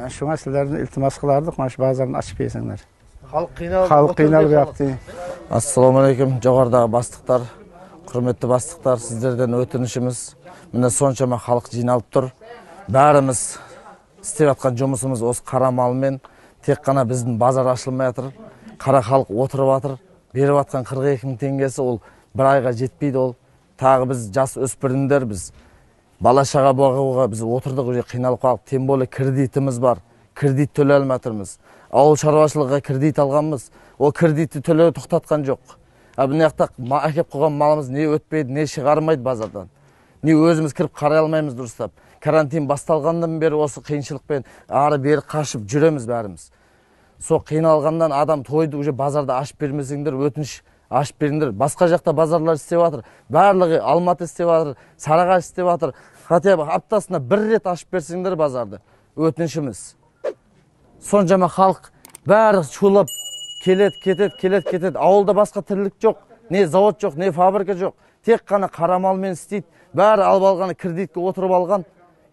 Шуңа силерден илтимас кылардык, mana shu bozorni ochib bersanglar. Халық қиналып, Халық қиналып жатты. Ассалаумағалейкум, жоғарыдағы бастықтар, құрметті бастықтар, сіздерден өтінішіміз, міне соншама халық жиналып тұр. Бәріміз істеп жатқан жұмысымыз осы қара малмен, тек қана біздің базар ашылмай жатыр. Қара халық отырып жатыр. Беріп жатқан 42 мың теңгесі ол бір айға жетпейді ол. Тағы біз жас өспірімдер, біз бала шаға бағуға біз отырдық, уже қиналып қалдық. Тем более кредитіміз бар, кредит төлей алмай жатырмыз. Ауыл шаруашылығыға кредит алғанбыз, ол кредитті төлеуді тоқтатқан жоқ. А мына жақта әкеп қойған малымыз не өтпейді, не шығармайды базардан. Не өзіміз кіріп қарай алмаймыз дұрыстап. Карантин басталғаннан бері осы қиыншылықпен ары бері қашып жүреміз бәріміз. Сол қиналғаннан адам тойды, уже базарда ашып бермесеңдер, өтініш ашып беріңдер. Басқа жақта базарлар істеп жатыр. Барлығы Алматы істеп жатыр, Сарыағаш істеп жатыр. Хотя бы аптасына бір рет ашып берсеңдер базарды. Өтінішіміз. Соншама халық бәрі шулап келеді, кетеді, келеді, кетеді. Ауылда басқа тірлік жоқ, не завод жоқ, не фабрика жоқ. Тек қана қара малмен істейді. Бәрі алып алғаны кредитке отырып алған.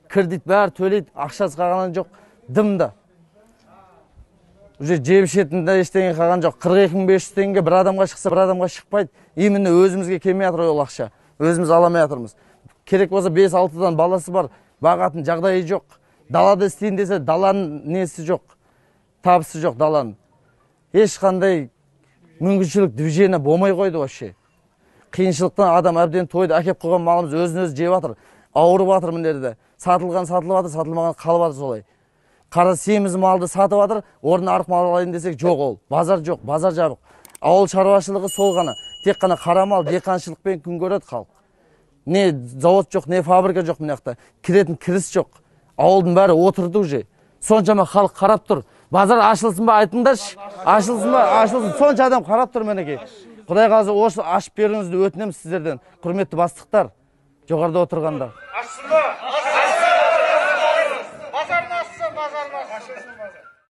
Кредит бәрі төлейді, ақшасы қалған жоқ, дымда. Уже жеп ішетін де ештеңе қалған жоқ. 42 500 теңге бір адамға шықса, бір адамға шықпайды. Именно өзімізге келмей жатыр ол ақша. Өзіміз ала алмай жатырмыз. Керек болса 5-6-дан баласы бар, бағатын жағдайы жоқ. Далада істейін десе, даланың несі жоқ, табысы жоқ даланың. Ешқандай мүмкіншілік, движение болмай қойды вообще. Қиыншылықтан адам әбден тойды, әкеп қойған малымыз өзін өзі жеп жатыр. Ауырып жатыр мына жерде. Сатылған сатылып жатыр, сатылмаған қалып жатыр солай. Қара семіз малды сатып жатыр, орнына арық мал алайын десек жоқ ол. Базар жоқ, базар жабық. Ауыл шаруашылығы сол ғана. Тек қана қара мал, диқаншылықпен күн көреді халық. Не завод жоқ, не фабрика жоқ мына жақта. Кіретін кіріс жоқ. Ауылдың бәрі отырды уже. Соншама халық қарап тұр. Базар ашылсын ба айтыңдаршы? Ашылсын ба? Ашылсын. Сонша адам қарап тұр мінекей. Құдай қаласа осы ашып беруіңізді өтінеміз сіздерден. Құрметті бастықтар, жоғарыда отырғандар. Ашсын ба?